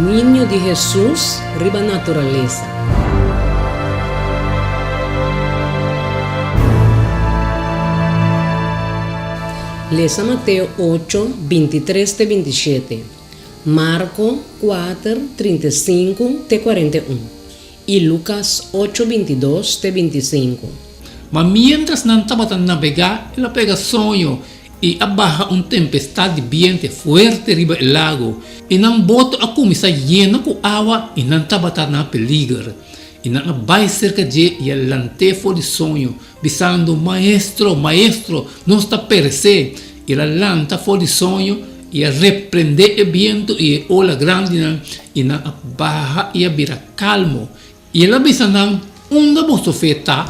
Dominio di Hesus riba naturalesa. Lesa Mateo ocho, bintitres te bintishete, Marko kuater, 35 te 41, i Lukas ocho, 22 te 25. Ma miéntras nan tabata nabegá, el a pega soño i a baha un tempestat di biente fuerte riba e lago, i nan boto a kuminsá yena ku awa i nan tabata na peliger. I nan a bai serka dje i a lant'é for di soño, bisando, Maestro, Maestro, nos ta peresé! I el a lanta for di soño i a reprendé e bientu i e ola grandinan, i nan a baha i a bira kalmo. I el a bisa nan, Unda boso fe ta?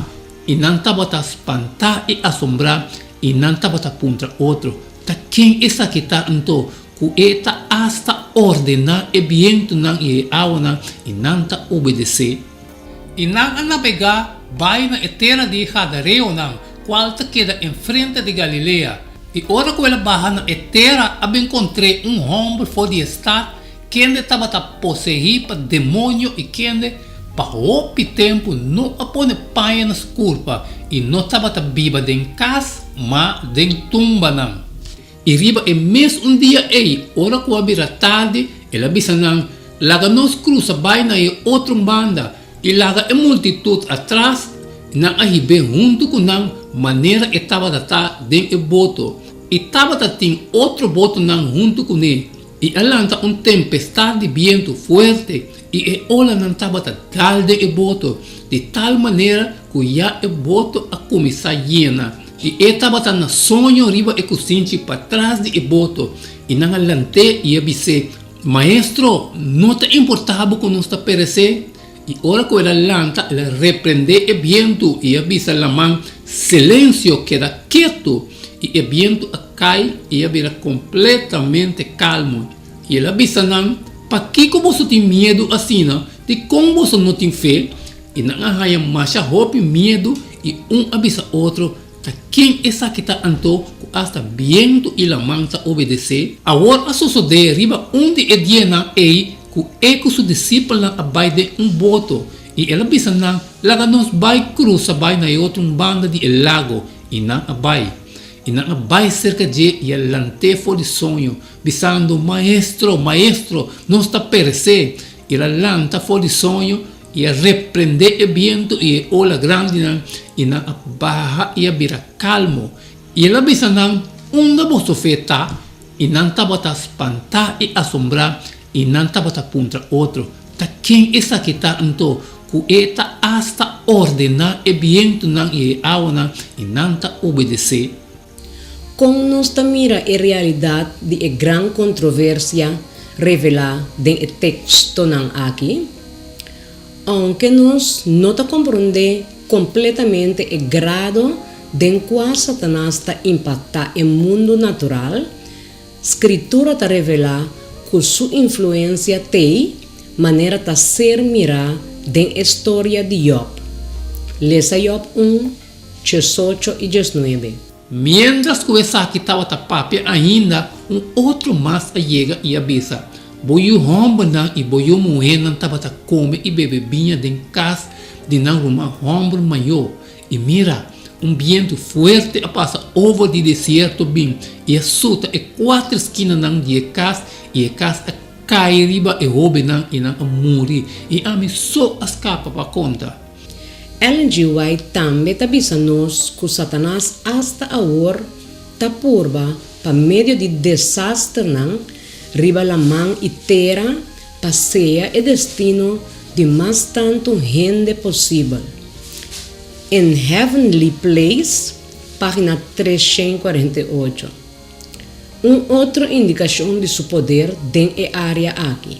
I nan tabata spantá i asombrá, i nan tabata puntra otro, Ta ken esaki ta anto, ku e ta asta ordená e bientunan i e awanan, i nan ta obedesé? I nan a nabegá bai na e tera di e gadareonan, kual ta keda enfrente di Galilea. I ora ku el a baha na e tera, a bin kontr'é un hòmber for di e stat, kende tabata poseí pa demonio i kende pa hopi tempu no a pone paña na su kurpa i no tabata biba den kas, ma den tumbanan. I riba e mes un dia ei, ora ku a bira tardi, el a bisa nan, Laga nos krusa bai na e otro banda i laga e multitut atras. Nan a hib'é huntu ku nan manera e tabata ta den e boto, i tabata tin otro botonan huntu kuné. I a lanta un tempestat di bientu fuerte, i e olanan tabata dal den e boto, di tal manera ku ya e boto a kuminsá yena. I e tabata na soño riba e kusinchi patras di e boto, i nan a lant'é i a bis'é, Maestro, no ta importá bo ku nos ta peresé? I ora ku el a lanta, el a reprendé e bientu i a bisa laman, Silensio, keda ketu! I e bientu a kai i a bira kompletamente kalmu. I el a bisa nan, Pakiko boso tin miedu asina? Dikon boso no tin fe? I nan a haña masha hopi miedu i un a bisa otro, Ta ken esaki ta anto ku asta bientu i laman ta obedesé? Awor a sosodé riba un di e dianan ei ku e ku su disipelnan a bai den un boto, i el a bisa nan, Laga nos bai krusa bai na e otro un banda di e lago, i nan a bai. I nan a bai serka dje i a lant'é for di soño, bisando, Maestro, Maestro, nos ta peresé! I el a lanta for di soño i a reprendé e bientu i e ola grandinan, i nan a baha i a bira kalmo. I el a bisa nan, Unda boso fe ta? I nan tabata spantá i asombrá, i nan tabata puntra otro, Ta ken esaki ta anto, ku e ta asta ordená e bientunan i e awanan, i nan ta obedesé? Kon nos ta mira e realidat di e gran kontroversia revelá den e tekstonan aki? Ounke nos no ta komprondé kompletamente e grado den kua Satanas ta impaktá e mundu natural, Skritura ta revelá ku su influensia t'ei manera ta ser mirá den e storia di Yòb. Lesa Yòb un, 18 i 19. Miéntras ku esaki tabata papia ainda, un otro mas a yega i a bisa, Bo yu hòmbernan i bo yu muhénan tabata kome i bebe biña den kas di nan ruman hòmber mayó. I mira, un bientu fuerte a pasa over di desierto bin i a suta e kuater skinanan di e kas, i e kas a kai riba e hóbennan i nan a muri, i ami so a skapa pa konta. Ellen G. White tambe ta bisa nos ku Satanas asta awor ta purba pa medio di desasternan riba laman i tera pa sea e destino di mas tantu hende posibel. In Heavenly Place, página 348. Un otro indikashon di su poder den e área aki.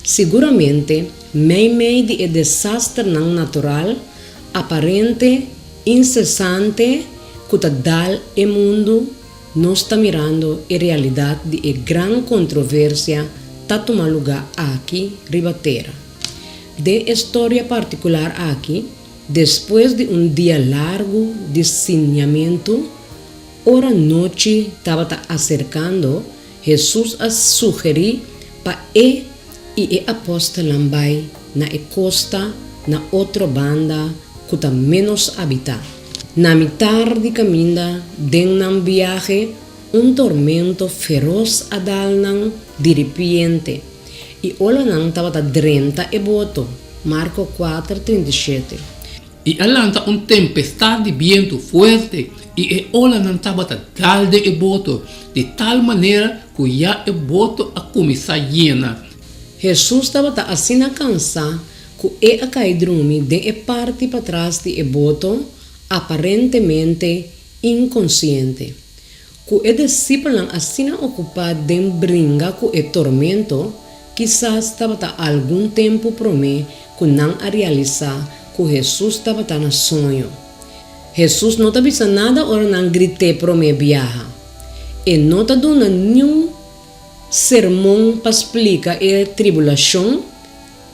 Siguramente, meimei di e desasternan natural aparente insesante ku ta dal e mundu, nos ta mirando e realidat di e gran kontroversia ta tuma lugá aki riba tera. Den e storia partikular aki, despues di un dia largu di siñamentu, ora nochi tabata aserkando, Hesus a sugerí pa e I e apòstelnan bai na e kosta na otro banda ku ta ménos habitá. Na mitar di kaminda den nan biahe, un tormento feros a dal nan diripiente, i olanan tabata drenta e boto. Marko kuater, 37. I a lanta un tempestat di bientu fuerte, i e olanan tabata dal den e boto, di tal manera ku ya e boto a kuminsá yena. Hesus tabata asina kansá ku e a kai drumi den e parti patras di e boto, aparentemente inkonsiente. Ku e disipelnan asina okupá den bringa ku e tormento, kisas tabata algun tempu promé ku nan a realisá ku Hesus tabata na soño. Hesus no ta bisa nada ora nan grit'é promé biaha. E no ta duna niun sermon pa splika e tribulashon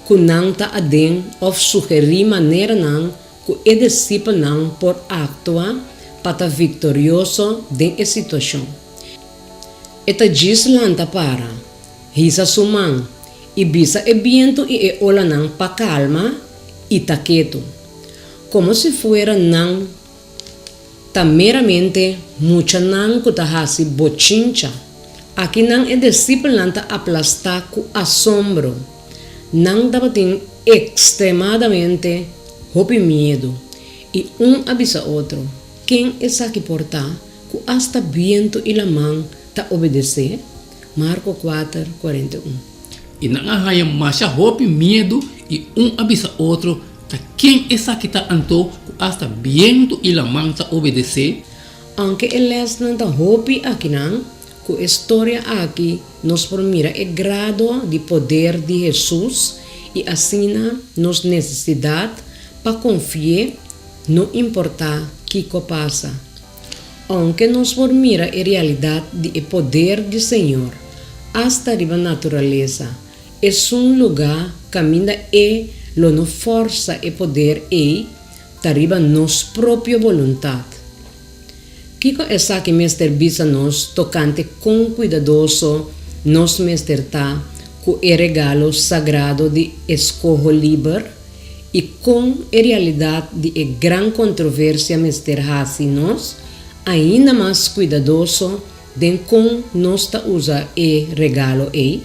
ku nan ta aden òf sugerí maneranan ku e disipelnan por aktua pa ta viktorioso den e situashon. E ta djis lanta para, hisa su man, i bisa e bientu i e olanan pa kalma i ta ketu, komo si fuera nan ta meramente muchanan ku ta hasi bochincha. Akinan e disipelnan ta aplastá ku asombro. Nan tabatin ekstremadamente hopi miedu, i un a bisa otro, Ken esaki por ta, ku asta bientu i laman ta obedes'é? Marko kuater, 41. I nan a haña masha hopi miedu, i un a bisa otro, Ta ken esaki ta anto, ku asta bientu i laman ta obedes'é? Aunke e lèsnan ta hopi akinan, Ku e storia aki nos por mira e grado di poder di Hesus i asina nos nesesidat pa konfi'é no importá kiko pasa. Ounke nos por mira e realidat di e poder di Señor asta riba naturalesa, esun lugá kaminda E lo no fòrsa e poder ei ta riba nos propio boluntat. Kiko esaki mester bisa nos tokante kon kuidadoso nos mester ta ku e regalo sagrado di eskoho liber i kon e realidat di e gran kontroversia mester hasi nos ainda mas kuidadoso den kon nos ta usa e regalo ei?